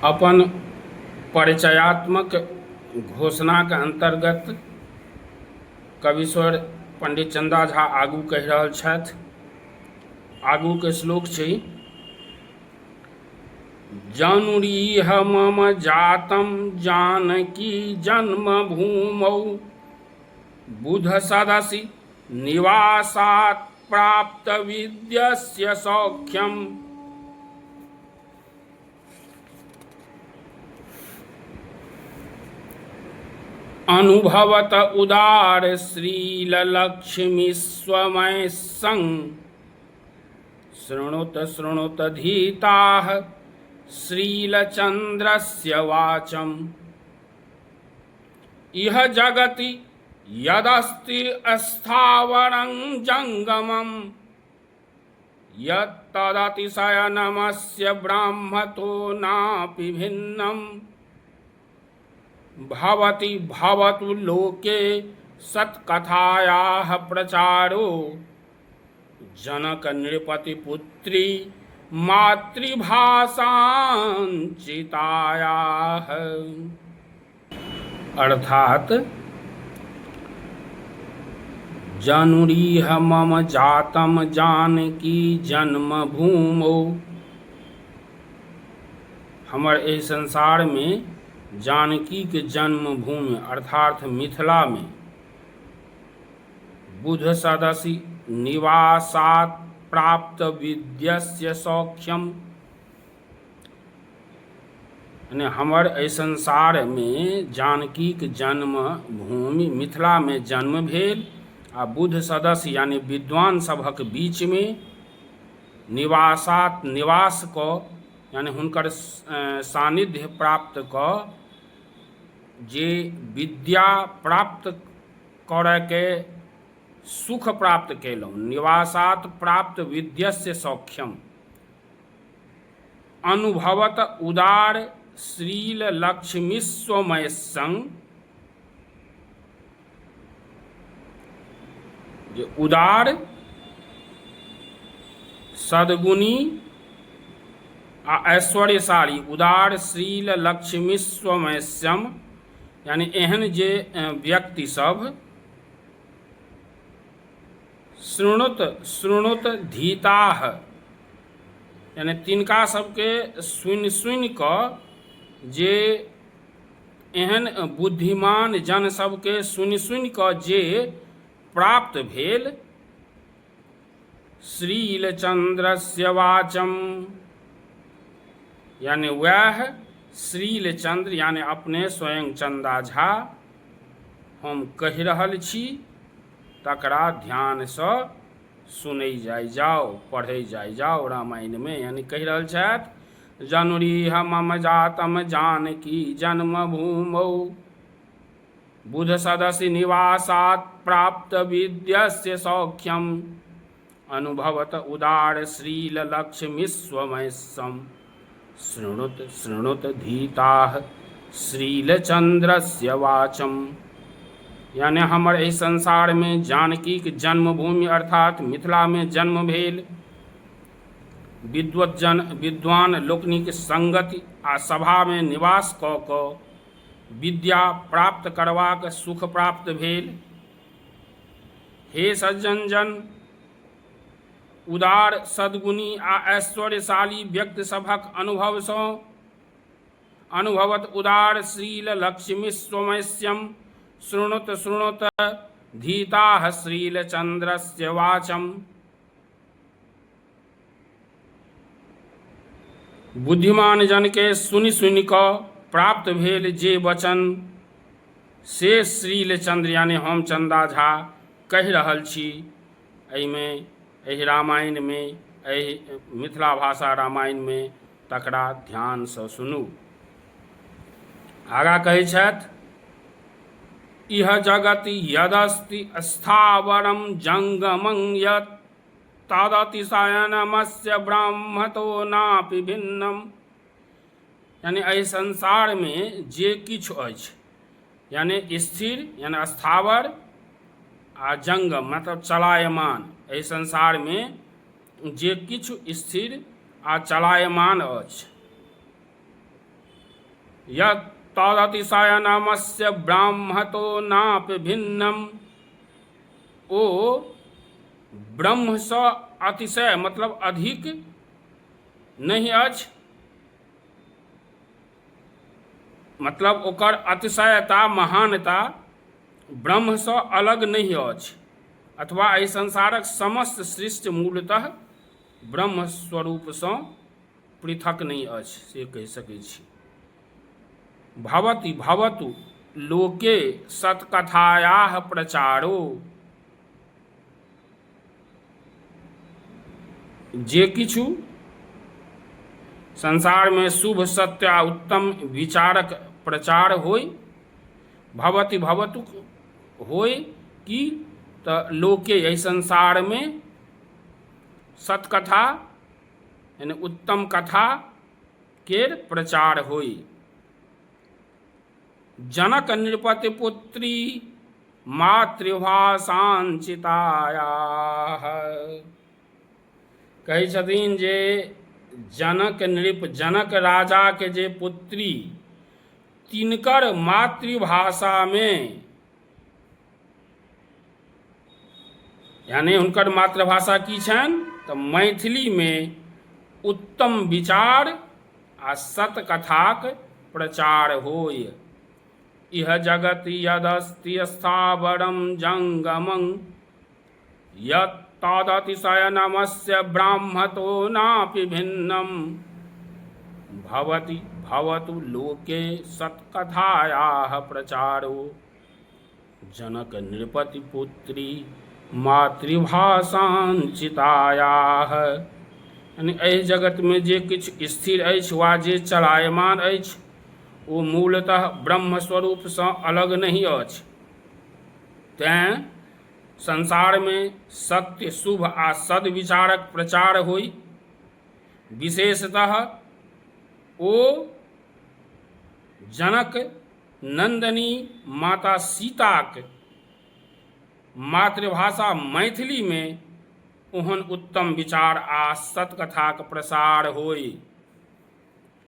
अपन परिचयात्मक घोषणाक अन्तर्गत कवीश्वर पण्डित चन्दा झा आगू कहि रहल छथि। आगूके श्लोक छै, जनुरीह मम जातम जानकी जन्म भूमौ बुध सदसि निवासात् प्राप्त विद्यस्य सौख्यम। अनुभवत उदार श्रील लक्ष्मी स्वमय संग शृणुत शृणुत धीताः श्रीलचन्द्रस्य वाचम्। इह जगति यदस्ति स्थावरं जङ्गमं यत्तदतिशयनमस्य ब्राह्मतो नापि भिन्नं भवति भवतु लोके सत्कथायाः प्रचारो जनक नृपति पुत्री मातृभाषाञ्चितायाः। अर्थात जनुरीह मम जातम जानकी जन्म भूमौ, हमर एहि संसारमे जानकीके जन्मभूमि अर्थात मिथिलामे बुध सदसि निवासात् प्राप्त विद्यस्य सौख्यम, यानी हमर एहि संसारमे जानकीक जन्म भूमि मिथिलामे जन्म भेल आ बुध सदस्य यानी विद्वान सभक बीचमे निवासात् निवास कऽ यानी हुनकर सान्निध्य प्राप्त कऽ जे विद्या प्राप्त करयके सुख प्राप्त कयलहुँ। निवासात् प्राप्त विद्यस्य सौख्यम अनुभवत उदार श्रील लक्ष्मीस्वमय संग, जे उदार सद्गुणी आ ऐश्वर्यशाली, उदार श्रील लक्ष्मीस्वमयस्यम यानी एहन जे व्यक्ति सब शृणुत शृणुत धीताह यानी तिनका सबके सुनि सुनि कऽ जे एहन बुद्धिमान जन सबके सुनि सुनि कऽ जे प्राप्त भेल श्रीलचन्द्रस्य वाचम यानी वएह श्रीलचन्द्र यानी अपने स्वयं चन्दा झा हम कहि रहल छी तकरा ध्यानसँ सुनै जाइ जाउ, पढ़ै जाइ जाउ। रामायणमे यानी कहि रहल छथि, जनुरीह मम जातम जानकी जन्म भूमौ बुध सदसि निवासात् प्राप्त विद्यस्य सौख्यम अनुभवत उदार श्रील लक्ष्मीस्वमयसम शृणुत शृणुत धीताः श्रीलचन्द्रस्य वाचम। यानी हमर एहि संसारमे जानकीक जन्मभूमि अर्थात मिथिलामे जन्म भेल, विद्वज्जन विद्वान लोकनिक संगति आ सभामे निवास कऽ कऽ विद्या प्राप्त करबाक सुख प्राप्त भेल। हे सज्जन जन, उदार सद्गुणी आ ऐश्वर्यशाली व्यक्ति सभक अनुभवसँ अनुभवत उदार श्रील लक्ष्मी स्वमयस्यम शृणुत शृणुत धीताः श्रीलचन्द्रस्य वाचम। बुद्धिमान जनके सुनि सुनि कऽ प्राप्त भेल जे वचन से श्रीलचन्द्र यानी हम चन्दा झा कहि रहल छी। एहिमे एहि रामायणमे एहि मिथिला भाषा रामायणमे तकरा ध्यानसँ सुनू। आगाँ कहै छथि, इह जगति यदस्ति स्थावरं जङ्गमं यत् तदतिशयनमस्य ब्रह्मतो नापि भिन्नम। यानी एहि संसारमे जे किछु अछि यानी स्थिर यानी स्थावर आ जङ्गम मतलब चलायमान, एहि संसारमे जे किछु स्थिर आ चलायमान अछि यत्तदतिशयनमस्य ब्राह्मतो नापि भिन्नम। ओ ब्रह्मसँ अतिशय मतलब अधिक नहि अछि, मतलब ओकर अतिशयता महानता ब्रह्मसँ अलग नहि अछि, अथवा एहि संसारक समस्त सृष्टि मूलतः ब्रह्म स्वरूपसँ पृथक नहि अछि, से कहि सकैत छी। भवति भवतु लोके सत्कथायाः प्रचारो। जे किछु संसारमे शुभ सत्य आ उत्तम विचारक प्रचार होइ, भवति भवतु होइ कि तऽ लोके एहि संसारमे सत्कथा यानी उत्तम कथा केर प्रचार होइ। जनक नृपति पुत्री मातृभाषांचिताया। कहै छथिन जे जनक नृप, जनक राजाके जे पुत्री, तिनकर मातृभाषामे, यानी हुनकर मातृभाषा की छनि तऽ मैथिलीमे उत्तम विचार आ सतकथाक प्रचार होय। इह जगति यदस्ति स्थावरं जङ्गमं यत्तदतिशयनमस्य ब्राह्मतो नापि भिन्नं भवति भवतु लोके सत्कथायाः प्रचारो। जनक नृपति पुत्री मातृभाषाञ्चितायाः। यानी एहि जगतमे जे किछु स्थिर अछि वा जे चलायमान अछि ओ मूलतः ब्रह्म स्वरूपसँ अलग नहि अछि। तेँ संसारमे सत्य, शुभ आ सद्विचारक प्रचार होइ। विशेषतः ओ जनक नन्दनी माता सीताक मातृभाषा मैथिलीमे ओहन उत्तम विचार आ सत्कथाक प्रसार होइ।